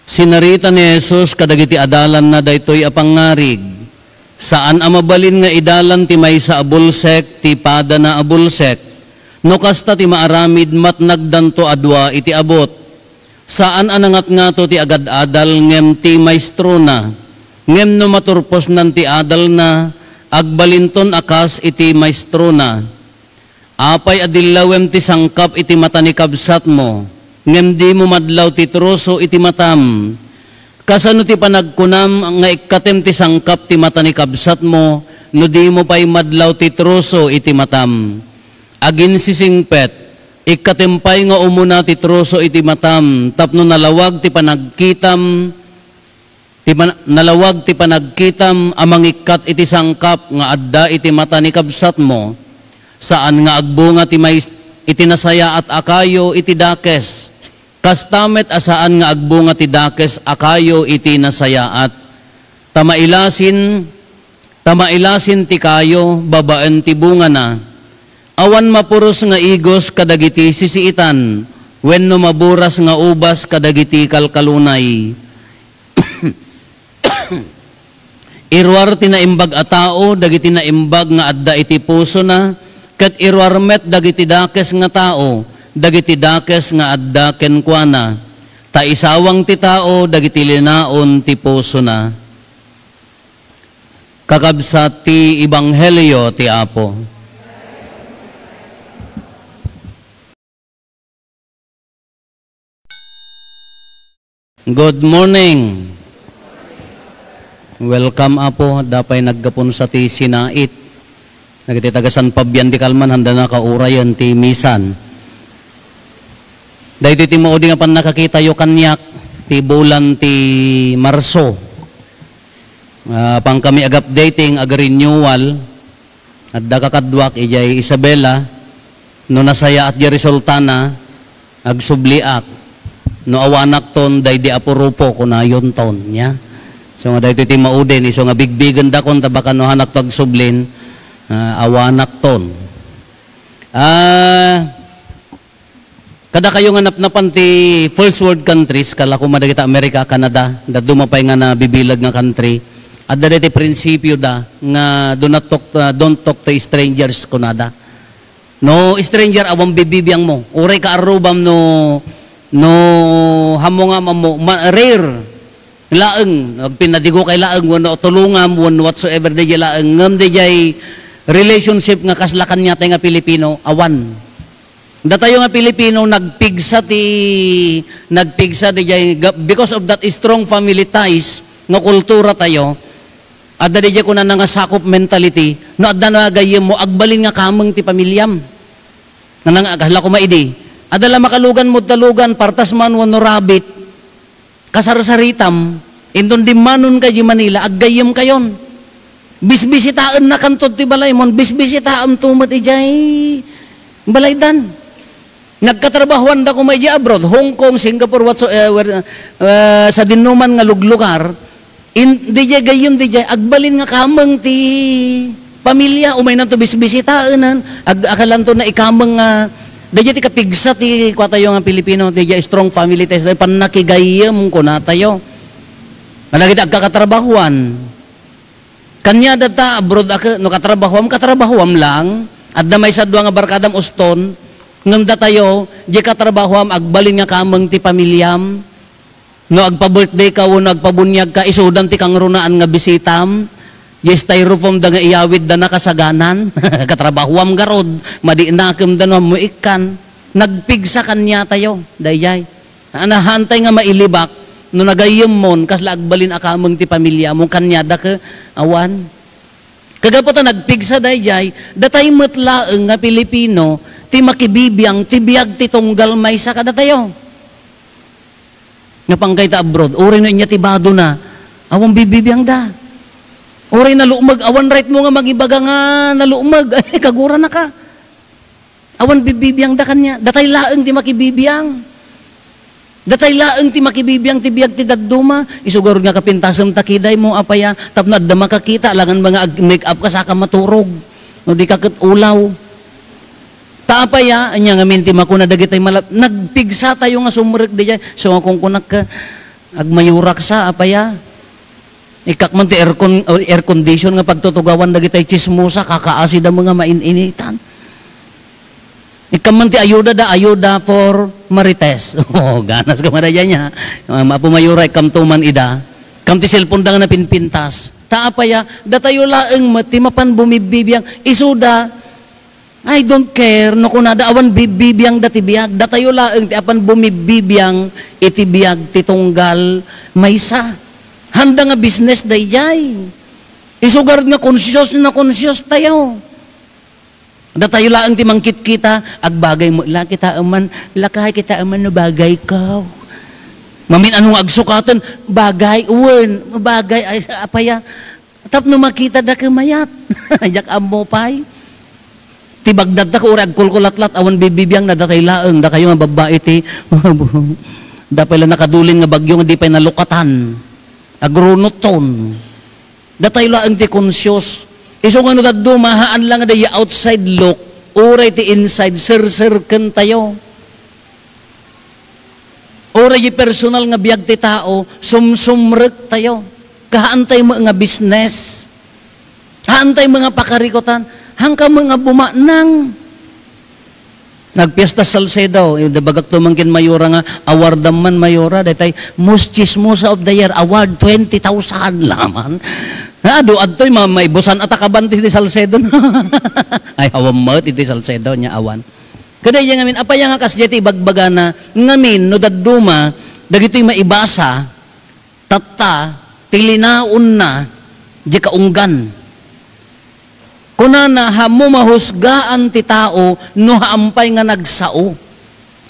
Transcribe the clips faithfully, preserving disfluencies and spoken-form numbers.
Sinarita ni Jesus kadagiti adalanna daytoy a pangngarig. Saan a mabalin nga idalan ti maysa a bulsek ti padana a bulsek. No kasta ti maaramid, matnagdanto a dua iti abut. Saan a nangatngato ti agad-adal ngem ti maestrona. Ngem no maturposnan ti adalna, agbalinton a kas iti maestrona. Apay a dillawem ti sangkap iti mata ni kabsatmo, ngem dimo madlaw ti troso iti matam? Kasano ti panagkunam nga ikkatem ti sangkap ti mata ni kabsatmo, no dimo pay madlaw ti troso iti matam? Aginsisingpet, ikkatem pay nga umuna ti troso iti matam tapno nalawag ti panagkitam, ti pan-, nalawag ti panagkitam a mangikkat iti sangkap nga adda iti mata ni kabsatmo. Saan nga agbunga ti mais-, iti nasayaat a kayo iti dakes. Kasta met a saan nga agbunga ti dakes a kayo iti nasayaat. Ta mailasin, ta mailasin ti kayo babaen ti bungana. Awan mapuros nga igos kadagiti sisiitan, wenno maburas nga ubas kadagiti kalkalunay. Iruar ti naimbag a tao dagiti naimbag nga adda iti pusona, ket iruar met dagiti dakes nga tao dagiti dakes nga adda kenkuana. Ta isawang ti tao dagiti linaon ti pusona. Kakabsat ti ebanghelio ti Apo. Good morning. Welcome, Apo. Adda pay naggapunsa ti sinait. Dagiti taga San Fabian de Calman, haanda na kaurayen ti misan. Daytoy ti maudi nga pannakakitayo kaniak ti bulan ti Marso. Ah, apankami ag-updating, ag-renewal. Adda kakaduak idiay Isabela, no nasayaat ti resultana, agsubliak. No awanakton, daydi Apo Rufo, kunayonton, nia. So nga daytoy ti maudin, isu nga bigbigenda kon, ta baka no hanakto agsublin, ah, awanakton. Ah, Kadakayo nga napnapan ti first world countries, kala koma dagita America, Canada, dadduma pay nga nabibileg nga country. Adda daytoy prinsipioda nga do not talk, uh, don't talk to strangers, kunada. No stranger, awan bibibiangmo. Uray kaarrubam no, no hammo nga ammo, ma-, rare. Laeng, agpinadigo kay laeng, wenno tulongam, wenno whatsoever, daydiay laeng, ngem daydiay relationship nga kasla kaniatay nga Pilipino, awan. Datayo nga Pilipino, nagpigsa ti, nagpigsa daydiay, ga-, because of that strong family ties nga kultura tayo, adda daydiay kunana nga sakop mentality, no adda na gayyemmo, agbalin nga kameng ti pamiliam. Nana nga, kasla koma idi, adda la makalugan mo, talugan, partas man wenno rabbit. Kasarsaritam, inton dimmanonka idiay Manila, aggayyemkayon. Bisbisitaennakanto ti balaymo, bisbisitaemto met idiay balaydan. Nagkatrabahoanda koma idiay abroad, Hong Kong, Singapore, whatsoever, eh, sadinoman nga luglugar, in, didiay gayyem, didiay agbalin nga kameng ti pamilya, umaynanto bisbisitaenen, ag-, akalanto na ikameng nga, daydiay ti kapigsa ti kuatayo nga Pilipino, daydiay strong family ties, daydiay pannakigayyem kunatayo. Kadagiti agkakatrabahoan. Kaniada ta abroad a ke-, no katrabahoam, katrabahoam lang. Adda maysa dua nga barkadam uston, ngem datayo, diay katrabahoam, agbalin nga kameng ti pamiliam. No agpa-birthday ka wenno agpabuniag ka, isudan ti kangrunaan nga bisitam. Yes, styrofoam da nga iyawid da nakasaganan. Katrabahoam garud, madi nakemda no ammo ikkan. Nagpigsa kaniatayo, daydiay. Anahan tay nga mailibak, no nagayyemmon, kasla agbalin a kameng ti pamiliamo, kaniada ke, awan. Kagapu ta nagpigsa daydiay, datay met laeng nga Pilipino, ti makibibiang, ti biag ti tunggal maysa kadatayo. Napan kay ta abroad, uray no inya ti badona, awan bibibiangda. Uray nalumeg, awan right mo nga mangibaga nga nalumeg. Ay, kaguranaka. Awan bibibiangda kaniak. Datay laeng ti makibibiang. Datay laeng ti makibibiang ti biag ti dadduma. Isu garud nga kapintasem ta kidaymo, apaya, tapno adda makakita, alangan nga ag-make up ka saka maturog. No di ka ket ulaw. Ta apay a, ania ngamin ti makuna dagitay malap-, nagpigsa tayo nga sumrek daydiay. So, nga kunkunak ka, Agmayurak sa, apaya? Ikkak man ti aircon, air condition nga pagtutugawan dagitay chismosa, kakaasi da nga main-initan. Ikkam man ti ayuda da, ayuda for marites. Oh, ganas ka man daydiay nia. Ah, mapumayura, ikkam tuman ida. Kam ti cellphone da nga napinpintas. Ta apaya, datayo laeng met ti mapan bumibbibiang. Isuda, I don't care no kunada awan bibbibiang da ti biag. Datayo laeng ti apan bumibbibiang iti biag ti tunggal maysa. Handa nga business daydiay. Isugar nga conscious na conscious tayo. Datayo laeng ti mangkitkita, agbagay mo la kita man, lakay kita man no bagay ko. Mamin-ano nga agsukaten, bagay, wen, bagay, ay, apaya, tapno makita da ket mayat. Diak ammo pay. Ti bagdad ta ko, uray agkulkulatlat, awan bibibiang na datay laeng, dakayo nga babbai ti, dapay la nakadulin nga bagyo nga di pay nalukatan. Agrunuton. Datay laeng ti conscious. Isu nga no dadduma, haan lang da ya outside look, uray ti inside, serserken tayo. Uray di personal nga biag ti tao, sumsumrek tayo. Kahaan tayo met nga business. Haan tayo met nga pakarikutan. Hangka met nga bumanang. Nagpiesta Salcedo, eh, di bagak tumang ken Mayora nga, awardam man Mayora, daytay, most chismosa of the year, award, twenty thousand laman. Adu, adtoy, ma-, maibusan at akaban ti, ti Salcedo. Ay, awan met iti Salcedo, nia awan. Kada iya ngamin, apay nga kasdiay ti ibagbagana, ngamin, no dadduma, dagitoy maibasa, tatta, ti linaonna, di kaunggan. Kunana, haammo mahusgaan ti tao no haam pay nga nagsao.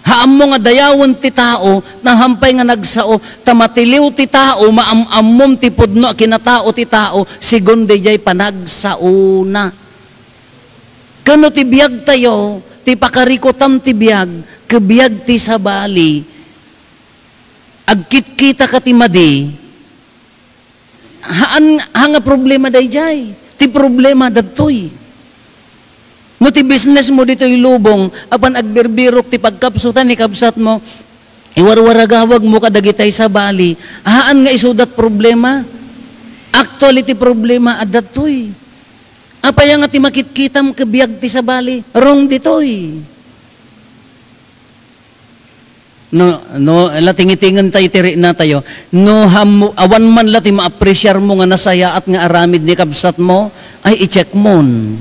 Haammo nga dayawen ti tao no haam pay nga nagsao, ta matiliw ti tao, maam-ammom ti pudno a kinatao ti tao, segun daydiay panagsaona. Ken no ti biagtayo, ti pakarikutam ti biag, ket biag ti sabali, agkitkita ka ti madi, haan, haan nga problema daydiay. Ti problema dagtoy. No ti business mo ditoy lubong, apan agbirbirok ti pagkapsutan ni kabsat mo, iwarwaragawag mo kadagitay sabali, haan nga isudat problema. Actually, ti problema adda ditoy. Apay nga ti makitkitam ket biag ti sabali, wrong ditoy. No, no, la tingitingentayo ti riknatayo. No, ham-, awan man la ti maapresiarmo nga nasayaat nga aramid ni kabsatmo, ay i-checkmon.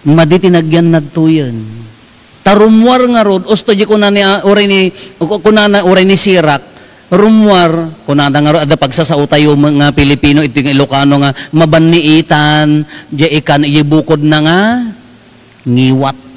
Madi ti nagyan nadtoyen. Ta rummuar ngarud, usto di kunana ni, ah, uray ni, ku-, kunana uray ni Sirac, rummuar, kunana ngarud, adda pagsasaotayo nga Pilipino, iti nga Ilocano nga, mabanniitan, di ikan, ibukodna nga, ngiwat.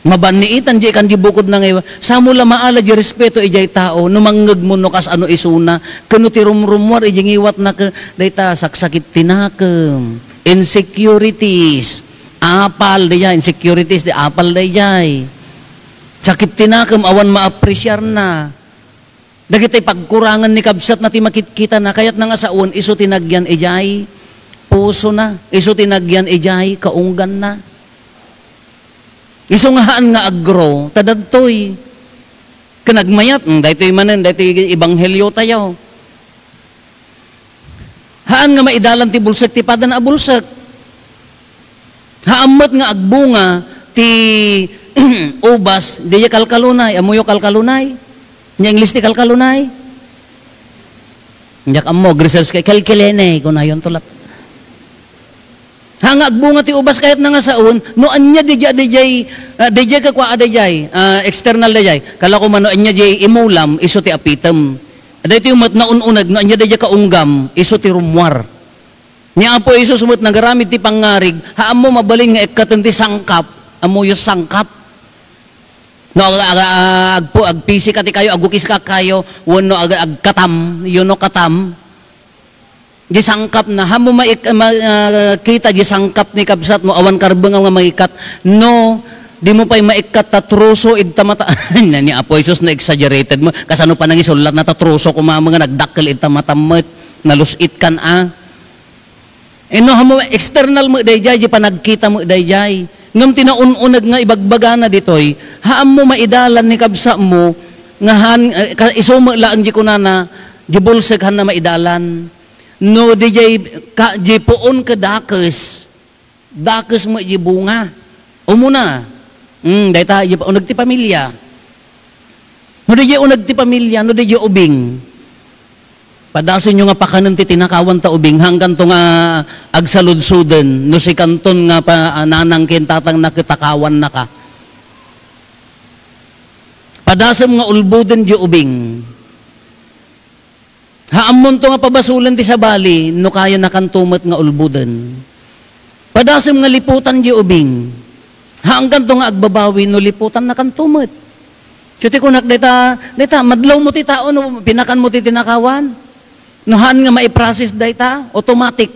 Mabanniitan di ikan di bukodna nga iwa. Samo la maala di respeto idiay tao, no mangngegmo no kasano isuna, ken no ti rumrummuar idi ngiwatna ket dayta saksakit ti nakem, insecurities, apal daydiay, insecurities di apal daydiay. Sakit ti nakem, awan maapresiarna. Dagiti pagkurangan ni kabsatna ti makitkitana, kayatna nga sawen, isu ti nagyan idiay pusona, isu ti nagyan idiay kaungganna. Isu nga haan nga agro, ta dadtoy. Ken agmayat, mm, daytoy manen, daytoy ebangheliotayo. Haan nga maidalan ti bulsek ti padana a bulsek. Haan met nga agbunga ti ubas, diay kalkalunay. Ammoyo kalkalunay? Nia Ingles ti kalkalunay? Diak ammo, research kay kalkalunay, kunayonto lat. Haan nga agbunga ti ubas kayatna nga sawen, no ania diay, diay, ah, diay kakua, ah, diay, ah, external diay. Kala ko man no ania diay imulam, isu ti apitem. Daytoy met naun-uneg, no ania daydiay kaunggam, isu ti rummuar. Ni Apo Jesus met nagaramid ti pangngarig, ha ammo mabalin nga ikkaten ti sangkap, ammoyo sangkap. No, aga, aga, agpo-, agpisi ka ti kayo, agukis ka kayo, wenno aga, agkatam, yuno katam. Di sangkap na, ha ammo maik-, ma-, ah, kita di sangkap ni kabsat mo, awan karbeng nga maikat, no, di mo pay maikkat ta troso id ta mata. Ni Apo Jesus na exaggerated mo. Kasano pa nangisullat na ta troso koma nga nagdakkel id ta mata met, nalus-it kan a. Eh, no, ha ammo external mo dayjay, di panagkita mo dayjay. Ngem ti naun-uneg nga ibagbagana ditoy, ha ammo maidalan ni kabsat mo, Nga han, eh, ka-, isu met laeng di kunana, di bulsek hanna maidalan. No di jay ka-, di puon ket dakes, dakes met di bunga. Umuna, mm, dayta, di pa-, uneg ti pamilya. No di jay uneg ti pamilya, no di jay ubing. Padasenyo nga pakanen ti tinakawan ta ubing, haankanto nga agsaludsoden, no sikanton nga pa-, ah, nanang ken tatangna ket takawannaka. Padasem nga ulboden di ubing. Haammonto nga pabasolen ti sabali, no kayanakanto met nga ulboden. Padasem nga liputan di ubing. Haankanto nga agbabawi no liputannakanto met. So, ti kunak dayta, dayta, madlawmo ti tao no pinakanmo ti tinakawan. No haan nga maiprocess dayta, automatic.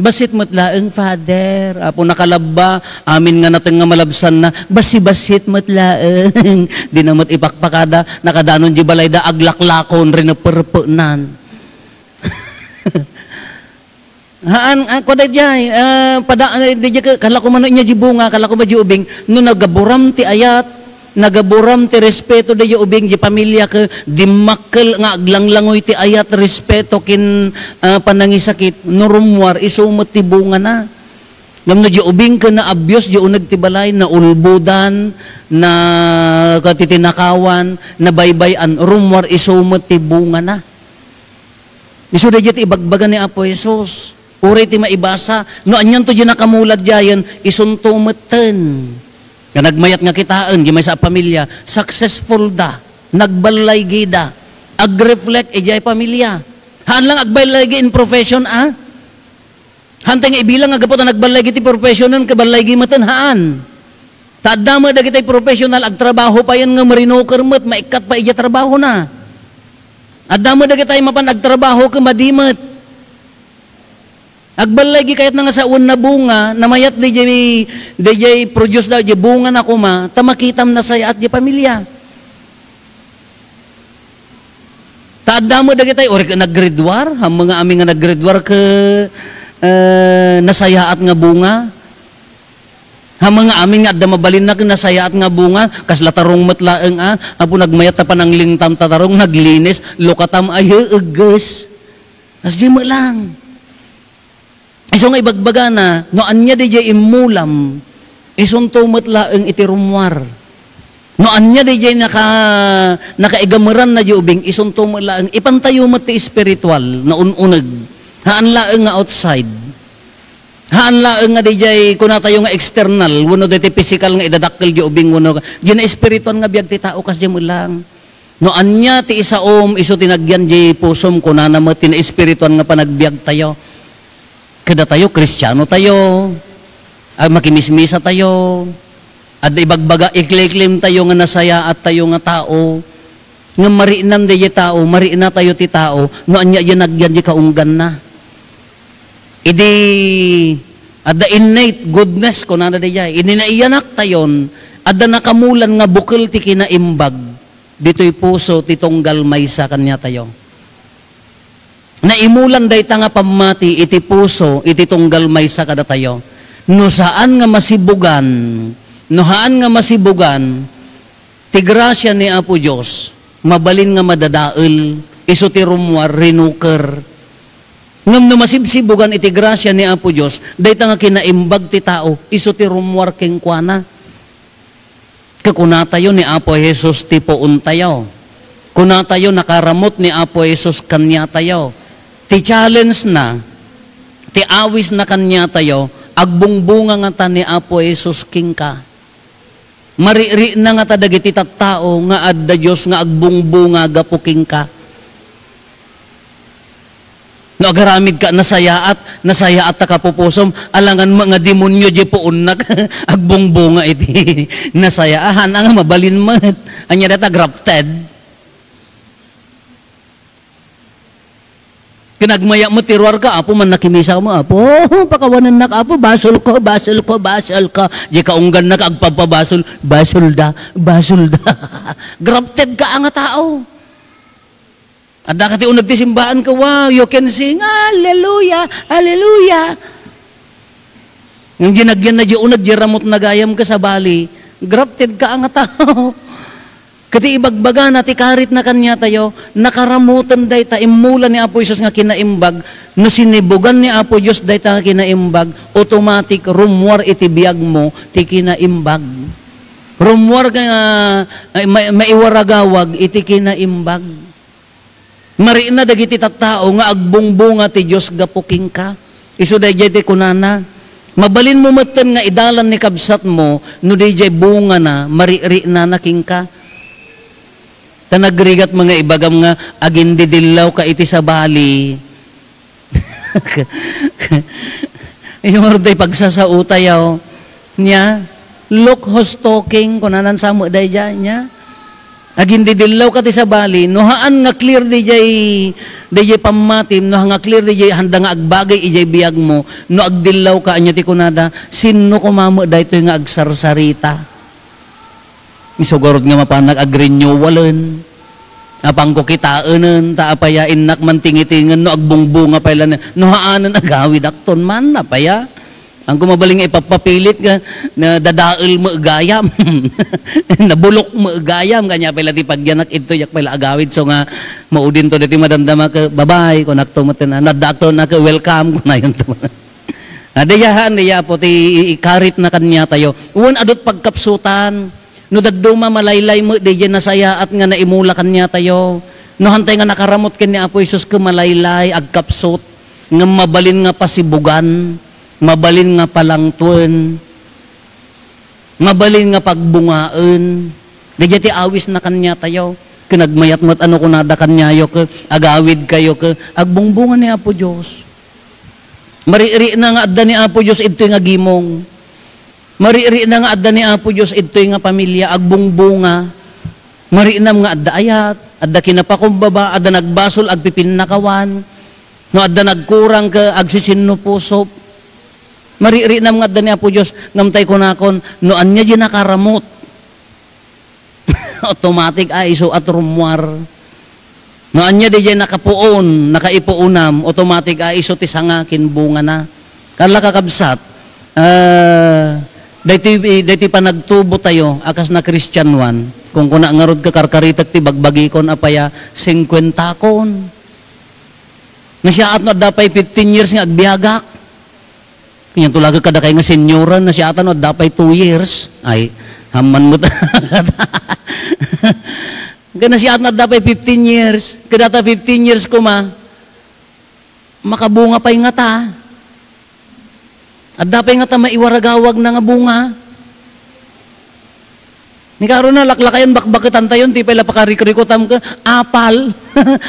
Bassit met laeng, Father. Apo, nakalabba, amin nga nateng nga malabsanna. Bassi-bassit met laeng. Di na met ipakpakada, nakadanon di balayda, aglaklakon, rineperpenan. Haan, ah, kuada jay, ah, pada, ah, di jay ka-, kala ko mano inya di bunga, kala ko ba di ubing, no nagaburam ti ayat, nagaburam ti respeto di ubing, di pamilya ka, dimmakkel nga aglanglangoy ti ayat, respeto ken, ah, panangisakit, no rummuar, isu met ti bunga na. Ngem no di ubing ka na abuse, di uneg ti balay, naulbodan, na katitinakawan, nabaybay-an, rummuar, isu met ti bunga na. Isu daydiay ti ibagbaga ni Apo Jesus. Uray ti maibasa, no anianto di nakamulat diayen, isunto metten. Nga nagmayat nga kitaen, di maysa a pamilya, successful da, nagballaygida, agreflect idiay pamilya. Haan lang agballaygi in profession, a? Haan tay nga ibilang nga gapu ta nagballaygi ti professionen, kaballaygi metten, haan. Ta adda met dagiti professional, agtrabaho payen nga marinoker met, maikkat pay idiay trabahona. Adda met dagiti mapan agtrabaho ket madi met. Agballaygi kayatna nga sawen na bunga, namayat diay, diay produce da, diay bunga na koma, ta makitam nasayaat diay pamilya. Ta adda met dagiti, or naggraduar, haan nga amin nga naggraduar ket, eh, nasayaat nga bunga. Haan nga amin nga adda mabalinna ket nasayaat nga bunga, kasla tarong met laeng, a, apo nagmayat ta pananglingtam ta tarong, naglinis, lukatam, ay, eges. Kasdiay met lang. Isu nga ibagbagana, no ania daydiay immulam, isunto met laeng iti rummuar. No ania daydiay naka-, nakaigameranna di ubing, isunto met laeng. Ipantayo met ti espiritual nga un-uneg. Haan laeng nga outside. Haan laeng nga daydiay kunatayo nga external, wenno daytoy pisikal nga idadakkel di ubing, wenno di na espirituan nga biag ti tao, kasdiay met lang. No ania ti isaom, isu ti nagyan di pusom, kunana met ti naespirituan nga panagbiagtayo. Kadatayo, Kristiano tayo, a, makimismisa tayo, adda ibagbaga, ikleklem tayo nga nasayaat tayo nga tao, nga mariinam daydiay tao, mariina tayo ti tao, no ania di nagyan di kaungganna. Idi adda innate goodness, kunana daydiay, idi naiyanak tayon, adda nakamulan nga bukel ti kinaimbag. Ditoy puso ti tunggal maysa kaniatayo. Naimulan dayta nga pammati iti puso iti tunggal maysa kadatayo. No saan nga masibugan, no haan nga masibugan, ti grasia ni Apo Dios, mabalin nga madadael, isu ti rummuar, rinuker. Ngem no masibsibugan iti grasia ni Apo Dios, dayta nga kinaimbag ti tao, isu ti rummuar kenkuana. Ket kunatayo ni Apo Jesus ti puontayo. Kunatayo nakaramut ni Apo Jesus kaniatayo. Ti challenge na, ti awis na kaniatayo, agbungbunga ngata ni Apo Jesus kenka. Marikna ngata dagiti tattao nga adda Dios nga agbungbunga gapu kenka. No agaramidka, nasayaat, nasayaat ta kapupusom, alangan met nga demonio di puonnak, agbungbunga iti nasayaat, haan nga mabalin met. Ania dayta, grafted? Kinagmaya met ti ruarka, Apo, mannakimisa mo, Apo, pakawanennak, Apo, basolko, basolko, basolko. Di kaunggannak, agpabpabasol, basolda, basolda. Grafted ka nga tao. Adda ka ti uneg ti simbahan ka, wow, you can sing, "Hallelujah, hallelujah." Ngem di nagyan na di uneg, di ramut na gayam ka sabali, Grafted ka nga tao. Ket ti ibagbagana ti karitna kaniatayo, nakaramoten dayta immula ni Apo Jesus nga kinaimbag, no sinibugan ni Apo Dios dayta nga kinaimbag, automatic, rummuar iti biagmo ti kinaimbag. Rummuar nga, ay, ma-, maiwaragawag iti kinaimbag. Marikna dagiti tattao nga agbungbunga ti Dios gapu kenka. Isu daydiay ti kunana, mabalinmo metten nga idalan ni kabsatmo no daydiay bungana, mariknana kenka. Ta nagrigat nga ibagam nga agindidillawka iti sabali. Isu ngarud ti pagsasaotayo. Nia, "Look who's talking," kunanan sa met daydiay, nia. Agindidillawka ti sabali, no haan nga clear daydiay, daydiay pammatim, no haan nga clear daydiay handa nga agbagay idiay biagmo, no agdillawka, ania ti kunada, "Sinno koma met daytoy nga agsarsarita?" Isu ngarud nga mapanak agrenewalen. Apanko kitaenen, ta apay a innak man tingitingen no agbungbunga pay la ni-, no haanen agawidakton man, apay a? Haanko mabalin nga ipappapilit nga, na dadael met gayam. Nabulok met gayam, kaniapay la ti pagyanak, intoyak pay la agawid, so nga, maudinto daytoy madamdama ket, "Bye-bye," kunakto met, na, naddaakto na ket, "Welcome," kunayonto. Ah, daydiay, daydiay, Apo, ti i-, ikaritna kaniatayo. Wen adu ti pagkapsutan. No dadduma, malaylay met daydiay nasayaat nga naimula kaniatayo. No hantay nga nakaramut ken ni Apo Jesus ket malaylay, agkapsut, ngem mabalin nga pasibugan, mabalin nga palangtuen, mabalin nga pagbungaen. Daydiay ti awisna kaniatayo. Ket nagmayat met a no kunada kaniayo ket agawidkayo ket agbungbunga ni Apo Dios. Maririna nga adda ni Apo Dios idtoy nga gimong. Maririna nga adda ni Apo Dios idtoy nga pamilya, agbungbunga. Marinam nga adda ayat, adda kinapakumbaba, adda nagbasol, agpipinnakawan. No adda nagkurang ket agsisinnupusob. Maririnam nga adda ni Apo Dios, ngem tay kunakon, no ania di nakaramut. Automatic a isu a rummuar. No ania daydiay nakapuon, nakaipuonam, automatic a isu ti sanga ken bungana. Kalla, kakabsat, ah, daytoy, daytoy panagtubo tayo a kas na Kristianoan. Kun kuna ngarud, kakarkaritek ti bagbagikon, apay a, singkuentakon. Nasiaat no adda pay fifteen years nga agbiagak. Kaniato laeng kadakay nga senioran, nasiatan no adda pay two years. Ay, hamman met. Ken nasiatan no adda pay fifteen years. Ket dayta fifteen years koma, makabunga pay ngata. Adda pay ngata maiwaragawagna nga bunga. Ni karon a, laklakayon, bakbaketan tayon, ti pay la pakarikrikutam ket apal.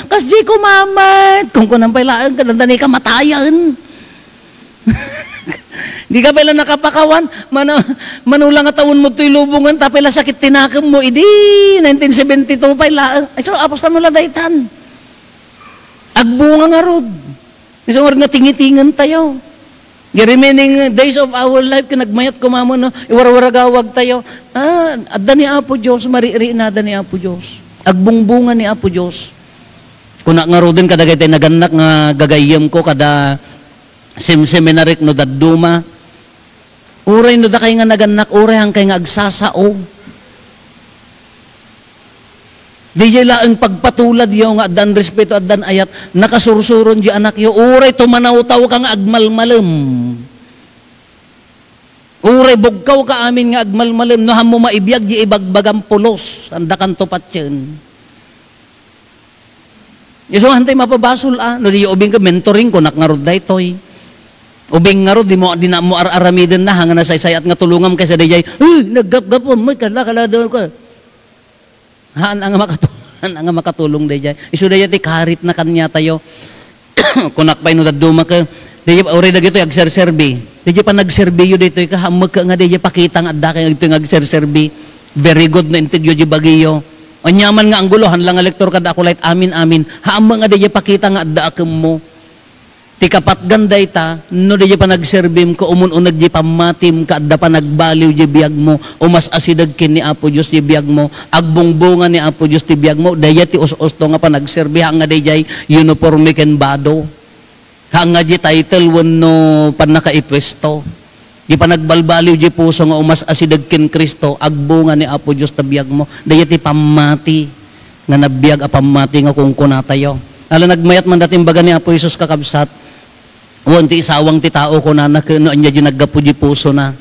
Kasdiay koma met, kunkunam pay laeng, ket adda ni kamatayen. Dika pay la nakapakawan, mano-, mano la nga tawenmo toy lubongen, ta pay la sakit ti nakemmo, idi nineteen seventy-two pay laeng. Ay, so, apos ta no la daytan. Agbunga ngarud. Isu ngarud nga tingitingen tayo. The remaining days of our life, ket nagmayat koma met, no? Iwarwaragawag tayo. Ah, adda ni Apo Dios, maririnada ni Apo Dios. Agbungbunga ni Apo Dios. Kunak ngaruden kadagiti nagannak nga gagayyemko, kada sem-, seminary no dadduma. Uray no dakay nga nagannak, uray hankay nga agsasao. Daydiay laeng pagpatuladyo nga addan respeto, addan ayat, nakasursuron di anakyo, uray tumanawtawka nga agmalmalem. Uray bugkawka amin nga agmalmalem, no hammo maibiag di ibagbagam pulos, anda kanto patien. Isu, hantay mapabasol, a. No, di ubing ket mentoring, kunak ngarud daytoy. Ubing ngarud, dimo, dina mo ar-aramiden na, haan nga nasaysayat nga tulongam kaysa daydiay, "Eh, naggapgapon, may kala, kala daw ka." Haan nga makatu-, haan nga makatulong daydiay. Isu daydiay ti karitna kaniatayo. Kunak pay no dadduma ket, daydiay, uray dagitoy agserserbi. Daydiay panagserbiyo daytoy ket, hammek nga daydiay pakita nga adda kay dagitoy nga agserserbi. Very good no intedyo di bagiyo. Aniaman nga anggulo, haan la nga lektor kada ako lait, amin, amin. Hammek nga daydiay pakita nga adda a kemmo. Ti kapatgan dayta, no daydiay panagserbim ket umun-uneg di pammatim ket adda panagbaliw di biagmo, umas-asideg ken ni Apo Dios di biagmo, agbungbunga ni Apo Dios ti biagmo, daydiay ti us-usto nga panagserbi, haan nga daydiay uniforme ken bado. Haan nga di title wenno pannakaipuesto. Di panagbalbaliw di puso nga umas-asideg ken Cristo, agbunga ni Apo Dios ta biagmo. Dayta ti pammati nga nabiag a pammati nga kunkunatayo. Ala, nagmayat man dati imbaga ni Apo Jesus, kakabsat, wen ti isawang ti tao, kunana, ket no ania di naggapu di pusona.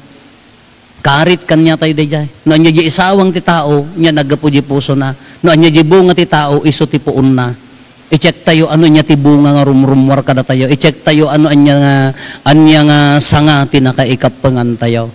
Karit kaniatayo daydiay. No ania di isawang ti tao, ania naggapu di pusona. No ania di bunga ti tao, isu ti puonna. I-check tayo ano ania ti bunga nga rumrummuar kadatayo. I-check tayo ano ania nga, ania nga sanga ti nakaikappengan tayo.